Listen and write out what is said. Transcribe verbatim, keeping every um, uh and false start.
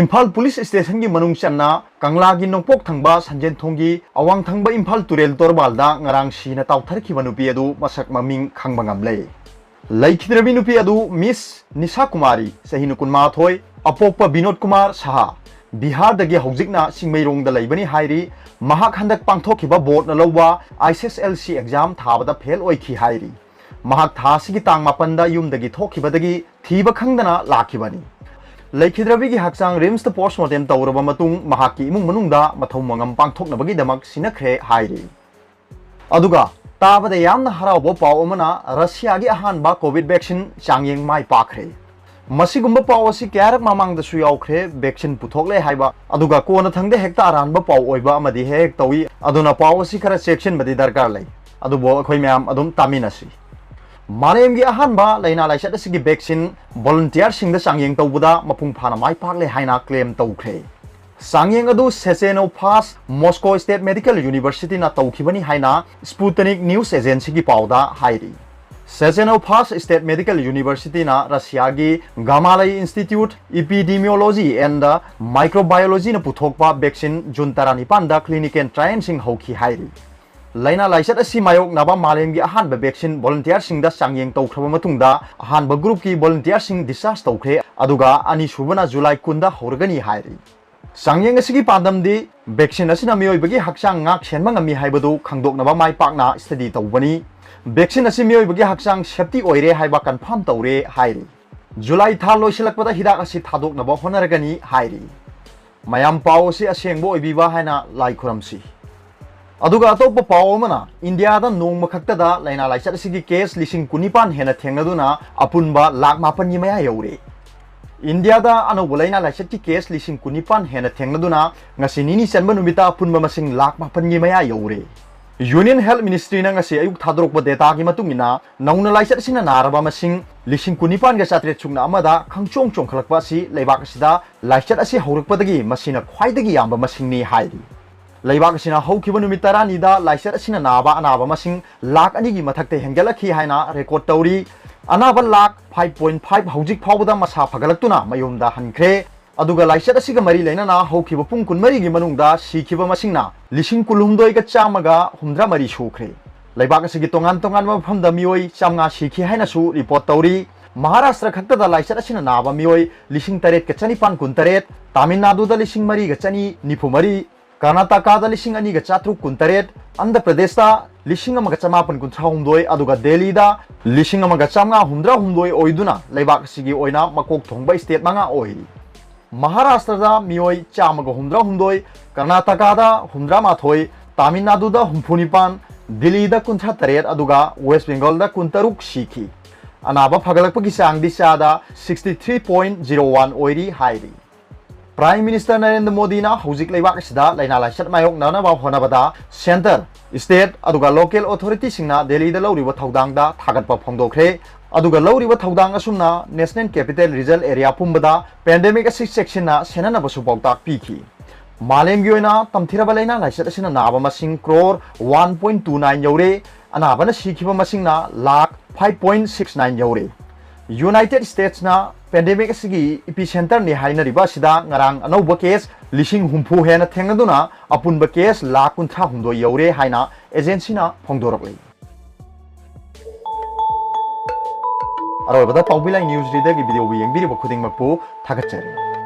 Imphal police ꯁ꯭ꯇꯦꯁꯟꯒꯤ ꯃꯅꯨꯡ ꯆꯟꯅ ꯀꯪꯂꯥꯒꯤ ꯅꯣꯡꯄꯣꯛ ꯊꯪꯕ ꯁꯟꯖꯦꯟꯊꯣꯡꯒꯤ ꯑꯋꯥꯡ ꯊꯪꯕ ꯏꯝꯐꯥꯜ ꯇꯨꯔꯦꯜ ꯇꯣꯔꯕꯥꯜꯗ ꯉꯔꯥꯡ ꯁꯤꯅ ꯇꯥꯎꯊꯔꯛꯈꯤꯕ ꯅꯨꯄꯤ ꯑꯗꯨ ꯃꯁꯛ ꯃꯃꯤꯡ ꯈꯪꯕ ꯉꯝꯂꯦ꯫ ꯂꯩꯈꯤꯗ꯭ꯔꯕꯤ ꯅꯨꯄꯤ ꯑꯗꯨ ꯃꯤꯁ ꯅꯤꯁꯥ ꯀꯨꯃꯥꯔꯤ, ꯆꯍꯤ ꯀꯨꯟꯃꯥꯊꯣꯏ, ꯑꯄꯣꯛꯄ ꯕꯤꯅꯣꯗ ꯀꯨꯃꯥꯔ ꯁꯍꯥ, ꯕꯤꯍꯥꯔꯗꯒꯤ ꯍꯧꯖꯤꯛꯅ ꯆꯤꯡꯃꯩꯔꯣꯡꯗ ꯂꯩꯕꯅꯤ ꯍꯥꯏꯔꯤ꯫ ꯃꯍꯥꯛ ꯍꯟꯗꯛ ꯄꯥꯡꯊꯣꯛꯈꯤꯕ ꯕꯣꯔꯗꯅ ꯂꯧꯕ I C S L C exam ꯊꯥꯕꯗ ꯐꯦꯜ ꯑꯣꯏꯈꯤ ꯍꯥꯏꯔꯤ꯫ ꯃꯍꯥꯛ ꯊꯥ ꯑꯁꯤꯒꯤ ꯇꯥꯡ ꯃꯥꯄꯟꯗ ꯌꯨꯝꯗꯒꯤ ꯊꯣꯛꯈꯤꯕꯗꯒꯤ ꯊꯤꯕ ꯈꯪꯗꯅ ꯂꯥꯛꯈꯤꯕꯅꯤ꯫ ꯂꯩꯈꯤꯗ꯭ꯔꯕꯤꯒꯤ ꯍꯛꯆꯥꯡ ꯔꯤꯝꯁꯇ ꯄꯣꯁꯃꯣꯔꯇꯦꯝ ꯇꯧꯔꯕ ꯃꯇꯨꯡ ꯃꯍꯥꯛꯀꯤ ꯏꯃꯨꯡ ꯃꯅꯨꯡꯗ ꯃꯊꯧ ꯃꯉꯝ ꯄꯥꯡꯊꯣꯛꯅꯕꯒꯤꯗꯃꯛ ꯁꯤꯟꯅꯈ꯭ꯔꯦ ꯍꯥꯏꯔꯤ꯫ ꯑꯗꯨꯒ ꯇꯥꯕꯗ ꯌꯥꯝꯅ ꯍꯔꯥꯎꯕ ꯄꯥꯎ ꯑꯃꯅ ꯔꯁꯤꯌꯥꯒꯤ ꯑꯍꯥꯟꯕ ꯀꯣꯚꯤꯗ ꯚꯦꯛꯁꯤꯟ ꯆꯥꯡꯌꯦꯡ ꯃꯥꯏ ꯄꯥꯛꯈ꯭ꯔꯦ꯫ ꯃꯁꯤꯒꯨꯝꯕ ꯄꯥꯎ ꯑꯁꯤ ꯀꯌꯥꯔꯛ ꯃꯃꯥꯡꯗꯁꯨ ꯌꯥꯎꯈ꯭ꯔꯦ, ꯚꯦꯛꯁꯤꯟ ꯄꯨꯊꯣꯛꯂꯦ ꯍꯥꯏꯕ, ꯑꯗꯨꯒ ꯀꯣꯟꯅꯊꯪꯗ ꯍꯦꯛꯇ ꯑꯔꯥꯟꯕ ꯄꯥꯎ ꯑꯣꯏꯕ ꯑꯃꯗꯤ ꯍꯦꯛ ꯍꯦꯛ ꯇꯧꯏ꯫ ꯑꯗꯨꯅ ꯄꯥꯎ ꯑꯁꯤ ꯈꯔ ꯆꯦꯛꯁꯤꯟꯕꯗꯤ ꯗꯔꯀꯥꯔ ꯂꯩ꯫ ꯑꯗꯨꯕꯨ ꯑꯩꯈꯣꯏ ꯃꯌꯥꯝ ꯑꯗꯨꯝ ꯇꯥꯃꯤꯟꯅꯁꯤ꯫ ꯃꯥꯂꯦꯝꯒꯤ ꯑꯍꯥꯟꯕ ꯂꯥꯏꯅꯥ ꯂꯥꯏꯆꯠ ꯑꯁꯤꯒꯤ ꯚꯦꯛꯁꯤꯟ ꯚꯣꯂꯨꯟꯇꯤꯌꯔꯁꯤꯡꯗ ꯆꯥꯡꯌꯦꯡ ꯇꯧꯕꯗ ꯃꯄꯨꯡ ꯐꯥꯅ ꯃꯥꯏ ꯄꯥꯛꯂꯦ ꯍꯥꯏꯅ ꯀ꯭ꯂꯦꯝ ꯇꯧꯈ꯭ꯔꯦ꯫ ꯆꯥꯡꯌꯦꯡ ꯑꯗꯨ ꯁꯦꯆꯦꯅꯣꯐꯥꯁ ꯃꯣꯁꯀꯣ ꯁ꯭ꯇꯦꯠ ꯃꯦꯗꯤꯀꯦꯜ ꯌꯨꯅꯤꯚꯔꯁꯤꯇꯤꯅ ꯇꯧꯈꯤꯕꯅꯤ ꯍꯥꯏꯅ ꯁ꯭ꯄꯨꯇꯅꯤꯛ ꯅ꯭ꯌꯨꯁ ꯑꯦꯖꯦꯟꯁꯤꯒꯤ ꯄꯥꯎꯗ ꯍꯥꯏꯔꯤ꯫ ꯁꯦꯆꯦꯅꯣꯐꯥꯁ ꯁ꯭ꯇꯦꯠ ꯃꯦꯗꯤꯀꯦꯜ ꯌꯨꯅꯤꯚꯔꯁꯤꯇꯤꯅ ꯔꯁꯤꯌꯥꯒꯤ ꯒꯥꯃꯥꯂꯩ ꯏꯟꯁꯇꯤꯇ꯭ꯌꯨꯠ ꯏꯄꯤꯗꯤꯃꯤꯌꯣꯂꯣꯖꯤ ꯑꯦꯟꯗ ꯃꯥꯏꯀ꯭ꯔꯣꯕꯥꯏꯑꯣꯂꯣꯖꯤꯅ ꯄꯨꯊꯣꯛꯄ ꯚꯦꯛꯁꯤꯟ ꯖꯨꯟ ꯇꯔꯥꯅꯤꯄꯥꯟꯗ ꯀ꯭ꯂꯤꯅꯤꯀꯦꯜ ꯇ꯭ꯔꯥꯏꯌꯦꯜꯁꯤꯡ ꯍꯧꯈꯤ ꯍꯥꯏꯔꯤ꯫ ꯂꯥꯏꯅꯥ ꯂꯥꯏꯆꯠ ꯑꯁꯤ ꯃꯥꯌꯣꯛꯅꯕ ꯃꯥꯂꯦꯝꯒꯤ ꯑꯍꯥꯟꯕ ꯚꯦꯛꯁꯤꯟ ꯚꯣꯂꯨꯟꯇꯤꯌꯔꯁꯤꯡꯗ ꯆꯥꯡꯌꯦꯡ ꯇꯧꯈ꯭ꯔꯕ ꯃꯇꯨꯡꯗ ꯑꯍꯥꯟꯕ ꯒ꯭ꯔꯨꯞꯀꯤ ꯚꯣꯂꯨꯟꯇꯤꯌꯔꯁꯤꯡ ꯗꯤꯁꯆꯥꯔꯖ ꯇꯧꯈ꯭ꯔꯦ, ꯑꯗꯨꯒ ꯑꯅꯤꯁꯨꯕꯅ ꯖꯨꯂꯥꯏ ꯀꯨꯟꯗ ꯍꯧꯔꯒꯅꯤ ꯍꯥꯏꯔꯤ꯫ ꯆꯥꯡꯌꯦꯡ ꯑꯁꯤꯒꯤ ꯄꯥꯟꯗꯝꯗꯤ ꯚꯦꯛꯁꯤꯟ ꯑꯁꯤꯅ ꯃꯤꯑꯣꯏꯕꯒꯤ ꯍꯛꯆꯥꯡ ꯉꯥꯛ ꯁꯦꯟꯕ ꯉꯝꯃꯤ ꯍꯥꯏꯕꯗꯨ ꯈꯪꯗꯣꯛꯅꯕ ꯃꯥꯏ ꯄꯥꯛꯅ ꯁ꯭ꯇꯗꯤ ꯇꯧꯕꯅꯤ꯫ ꯚꯦꯛꯁꯤꯟ ꯑꯁꯤ ꯃꯤꯑꯣꯏꯕꯒꯤ ꯍꯛꯆꯥꯡ ꯁꯦꯞꯇꯤ ꯑꯣꯏꯔꯦ ꯍꯥꯏꯕ ꯀꯟꯐꯥꯔꯝ ꯇꯧꯔꯦ ꯍꯥꯏꯔꯤ꯫ ꯖꯨꯂꯥꯏ ꯊꯥ ꯂꯣꯏꯁꯤꯜꯂꯛꯄꯗ ꯍꯤꯗꯥꯛ ꯑꯁꯤ ꯊꯥꯗꯣꯛꯅꯕ ꯍꯣꯠꯅꯔꯒꯅꯤ ꯍꯥꯏꯔꯤ꯫ ꯃꯌꯥꯝ ꯄꯥꯎ ꯑꯁꯤ ꯑꯁꯦꯡꯕ ꯑꯣꯏꯕꯤꯕ ꯍꯥꯏꯅ ꯂꯥꯏ ꯈꯨꯔꯝꯁꯤ꯫ ꯑꯗꯨꯒ ꯑꯇꯣꯞꯄ ꯄꯥꯎ ꯑꯃꯅ, ꯏꯟꯗꯤꯌꯥꯗ ꯅꯣꯡꯃ ꯈꯛꯇꯗ ꯂꯥꯏꯅꯥ ꯂꯥꯏꯆꯠ ꯑꯁꯤꯒꯤ ꯀꯦꯁ ꯂꯤꯁꯤꯡ ꯀꯨꯟꯅꯤꯄꯥꯟ ꯍꯦꯟꯅ ꯊꯦꯡꯅꯗꯨꯅ ꯑꯄꯨꯟꯕ ꯂꯥꯈ ꯃꯥꯄꯟꯒꯤ ꯃꯌꯥ ꯌꯧꯔꯦ꯫ ꯏꯟꯗꯤꯌꯥꯗ ꯑꯅꯧꯕ ꯂꯥꯏꯅꯥ ꯂꯥꯏꯆꯠꯀꯤ ꯀꯦꯁ ꯂꯤꯁꯤꯡ ꯀꯨꯟꯅꯤꯄꯥꯟ ꯍꯦꯟꯅ ꯊꯦꯡꯅꯗꯨꯅ ꯉꯁꯤ ꯅꯤꯅꯤ ꯆꯟꯕ ꯅꯨꯃꯤꯠꯇ ꯑꯄꯨꯟꯕ ꯃꯁꯤꯡ ꯂꯥꯈ ꯃꯥꯄꯟꯒꯤ ꯃꯌꯥ ꯌꯧꯔꯦ꯫ ꯌꯨꯅꯤꯌꯟ ꯍꯦꯜꯊ ꯃꯤꯅꯤꯁꯇ꯭ꯔꯤꯅ ꯉꯁꯤ ꯑꯌꯨꯛ ꯊꯥꯗꯣꯔꯛꯄ ꯗꯦꯇꯥꯒꯤ ꯃꯇꯨꯡ ꯏꯟꯅ, ꯅꯧꯅ ꯂꯥꯏꯆꯠ ꯑꯁꯤꯅ ꯅꯥꯔꯕ ꯃꯁꯤꯡ ꯂꯤꯁꯤꯡ ꯀꯨꯟꯅꯤꯄꯥꯟꯒ ꯆꯥꯇ꯭ꯔꯦꯠ ꯁꯨꯞꯅ ꯑꯃꯗ ꯈꯪꯆꯣꯡ ꯆꯣꯡꯈꯠꯂꯛꯄ ꯑꯁꯤ ꯂꯩꯕꯥꯛ ꯑꯁꯤꯗ ꯂꯥꯏꯆꯠ ꯑꯁꯤ ꯍꯧꯔꯛꯄꯗꯒꯤ ꯃꯁꯤꯅ ꯈ꯭ꯋꯥꯏꯗꯒꯤ ꯌꯥꯝꯕ ꯃꯁꯤꯡꯅꯤ ꯍꯥꯏꯔꯤ꯫ ꯂꯩꯕꯥꯛ ꯑꯁꯤꯅ ꯍꯧꯈꯤꯕ ꯅꯨꯃꯤꯠ ꯇꯔꯥꯅꯤꯗ ꯂꯥꯏꯆꯠ ꯑꯁꯤꯅ ꯅꯥꯕ ꯑꯅꯥꯕ ꯃꯁꯤꯡ ꯂꯥꯈ ꯑꯅꯤꯒꯤ ꯃꯊꯛꯇ ꯍꯦꯟꯒꯠꯂꯛꯈꯤ ꯍꯥꯏꯅ ꯔꯦꯀꯣꯔꯗ ꯇꯧꯔꯤ꯫ ꯑꯅꯥꯕ ꯂꯥꯈ ꯐꯥꯏꯚ ꯄꯣꯏꯟ ꯐꯥꯏꯚ ꯍꯧꯖꯤꯛ ꯐꯥꯎꯕꯗ ꯃꯁꯥ ꯐꯒꯠꯂꯛꯇꯨꯅ ꯃꯌꯨꯝꯗ ꯍꯟꯈ꯭ꯔꯦ꯫ ꯑꯗꯨꯒ ꯂꯥꯏꯆꯠ ꯑꯁꯤꯒ ꯃꯔꯤ ꯂꯩꯅꯅ ꯍꯧꯈꯤꯕ ꯄꯨꯡ ꯀꯨꯟꯃꯔꯤꯒꯤ ꯃꯅꯨꯡꯗ ꯁꯤꯈꯤꯕ ꯃꯁꯤꯡꯅ ꯂꯤꯁꯤꯡ ꯀꯨꯟꯍꯨꯝꯗꯣꯏꯒ ꯆꯥꯝꯃꯒ ꯍꯨꯝꯗ꯭ꯔꯥ ꯃꯔꯤ ꯁꯨꯈ꯭ꯔꯦ꯫ ꯂꯩꯕꯥꯛ ꯑꯁꯤꯒꯤ ꯇꯣꯉꯥꯟ ꯇꯣꯉꯥꯟꯕ ꯃꯐꯝꯗ ꯃꯤꯑꯣꯏ ꯆꯥꯝꯃꯉꯥ ꯁꯤꯈꯤ ꯍꯥꯏꯅꯁꯨ ꯔꯤꯄꯣꯔꯠ ꯇꯧꯔꯤ꯫ ꯃꯍꯥꯔꯥꯁꯇ꯭ꯔ ꯈꯛꯇꯗ ꯂꯥꯏꯆꯠ ꯑꯁꯤꯅ ꯅꯥꯕ ꯃꯤꯑꯣꯏ ꯂꯤꯁꯤꯡ ꯇꯔꯦꯠꯀ ꯆꯅꯤꯄꯥꯟ ꯀꯨꯟꯇꯔꯦꯠ, ꯇꯥꯃꯤꯜ ꯅꯥꯗꯨꯗ ꯂꯤꯁꯤꯡ ꯃꯔꯤꯒ ꯆꯅꯤ ꯅꯤꯐꯨ ꯃꯔꯤ, ꯀꯔꯅꯥꯇꯀꯥꯗ ꯂꯤꯁꯤꯡ ꯑꯅꯤꯒ ꯆꯥꯇ꯭ꯔꯨꯛ ꯀꯨꯟꯇꯔꯦꯠ, ꯑꯟꯙ꯭ꯔ ꯄ꯭ꯔꯗꯦꯁꯇ ꯂꯤꯁꯤꯡ ꯑꯃꯒ ꯆꯃꯥꯄꯟ ꯀꯨꯟꯊ꯭ꯔꯥ ꯍꯨꯝꯗꯣꯏ, ꯑꯗꯨꯒ ꯗꯦꯜꯂꯤꯗ ꯂꯤꯁꯤꯡ ꯑꯃꯒ ꯆꯥꯝꯃꯉꯥ ꯍꯨꯝꯗ꯭ꯔꯥ ꯍꯨꯝꯗꯣꯏ ꯑꯣꯏꯗꯨꯅ ꯂꯩꯕꯥꯛ ꯑꯁꯤꯒꯤ ꯑꯣꯏꯅ ꯃꯀꯣꯛ ꯊꯣꯡꯕ ꯁ꯭ꯇꯦꯠ ꯃꯉꯥ ꯑꯣꯏꯔꯤ꯫ ꯃꯍꯥꯔꯥꯁꯇ꯭ꯔꯗ ꯃꯤꯑꯣꯏ ꯆꯥꯝꯃꯒ ꯍꯨꯝꯗ꯭ꯔꯥ ꯍꯨꯝꯗꯣꯏ, ꯀꯔꯅꯥꯇꯀꯥꯗ ꯍꯨꯝꯗ꯭ꯔꯥ ꯃꯥꯊꯣꯏ, ꯇꯥꯃꯤꯜ ꯅꯥꯗꯨꯗ ꯍꯨꯝꯐꯨ ꯅꯤꯄꯥꯟ, ꯗꯤꯜꯂꯤꯗ ꯀꯨꯟꯊ꯭ꯔꯥ ꯇꯔꯦꯠ, ꯑꯗꯨꯒ ꯋꯦꯁ ꯕꯦꯡꯒꯜꯗ ꯀꯨꯟꯇꯔꯨꯛ ꯁꯤꯈꯤ꯫ ꯑꯅꯥꯕ ꯐꯒꯠꯂꯛꯄꯒꯤ ꯆꯥꯡꯗꯤ ꯆꯥꯗ sixty three point zero one ꯑꯣꯏꯔꯤ ꯍꯥꯏꯔꯤ꯫ ꯄ꯭ꯔꯥꯏꯝ ꯃꯤꯅꯤꯁꯇꯔ ꯅꯔꯦꯟꯗ꯭ꯔ ꯃꯣꯗꯤꯅ ꯍꯧꯖꯤꯛ ꯂꯩꯕꯥꯛ ꯑꯁꯤꯗ ꯂꯥꯏꯅꯥ ꯂꯥꯏꯆꯠ ꯃꯥꯌꯣꯛꯅꯅꯕ ꯍꯣꯠꯅꯕꯗ ꯁꯦꯟꯇꯔ, ꯁ꯭ꯇꯦꯠ ꯑꯗꯨꯒ ꯂꯣꯀꯦꯜ ꯑꯣꯊꯣꯔꯤꯇꯤꯁꯤꯡꯅ ꯗꯦꯜꯂꯤꯗ ꯂꯧꯔꯤꯕ ꯊꯧꯗꯥꯡꯗ ꯊꯥꯒꯠꯄ ꯐꯣꯡꯗꯣꯛꯈ꯭ꯔꯦ꯫ ꯑꯗꯨꯒ ꯂꯧꯔꯤꯕ ꯊꯧꯗꯥꯡ ꯑꯁꯨꯝꯅ ꯅꯦꯁꯅꯦꯜ ꯀꯦꯄꯤꯇꯦꯜ ꯔꯤꯖꯟ ꯑꯦꯔꯤꯌꯥ ꯄꯨꯝꯕꯗ ꯄꯦꯟꯗꯦꯃꯤꯛ ꯑꯁꯤ ꯆꯦꯛꯁꯤꯟꯅ ꯁꯦꯟꯅꯅꯕꯁꯨ ꯄꯥꯎꯇꯥꯛ ꯄꯤꯈꯤ꯫ ꯃꯥꯂꯦꯝꯒꯤ ꯑꯣꯏꯅ ꯇꯝꯊꯤꯔꯕ ꯂꯥꯏꯅꯥ ꯂꯥꯏꯆꯠ ꯑꯁꯤꯅ ꯅꯥꯕ ꯃꯁꯤꯡ crore one point two nine ꯌꯧꯔꯦ꯫ ꯑꯅꯥꯕꯅ ꯁꯤꯈꯤꯕ ꯃꯁꯤꯡꯅ lakh five point six nine ꯌꯧꯔꯦ꯫ ꯌꯨꯅꯥꯏꯇꯦꯗ ꯁ꯭ꯇꯦꯠꯁꯅ ꯄꯦꯟꯗꯦꯃꯤꯛ ꯑꯁꯤꯒꯤ ꯏꯄꯤꯁꯦꯟꯇꯔꯅꯤ ꯍꯥꯏꯅꯔꯤꯕ ꯑꯁꯤꯗ ꯉꯔꯥꯡ ꯑꯅꯧꯕ ꯀꯦꯁ ꯂꯤꯁꯤꯡ ꯍꯨꯝꯐꯨ ꯍꯦꯟꯅ ꯊꯦꯡꯅꯗꯨꯅ ꯑꯄꯨꯟꯕ ꯀꯦꯁ ꯂꯥꯈ ꯀꯨꯟꯊ꯭ꯔꯥ ꯍꯨꯝꯗꯣꯏ ꯌꯧꯔꯦ ꯍꯥꯏꯅ ꯑꯦꯖꯦꯟꯁꯤꯅ ꯐꯣꯡꯗꯣꯔꯛꯂꯤ꯫ ꯑꯔꯣꯏꯕꯗ ꯄꯥꯎꯕꯤ ꯂꯥꯏ ꯅ꯭ꯌꯨꯁ ꯔꯤꯗꯔꯒꯤ ꯚꯤꯗꯤꯑꯣꯕꯨ ꯌꯦꯡꯕꯤꯔꯤꯕ ꯈꯨꯗꯤꯡꯃꯛꯄꯨ ꯊꯥꯒꯠꯆꯔꯤ꯫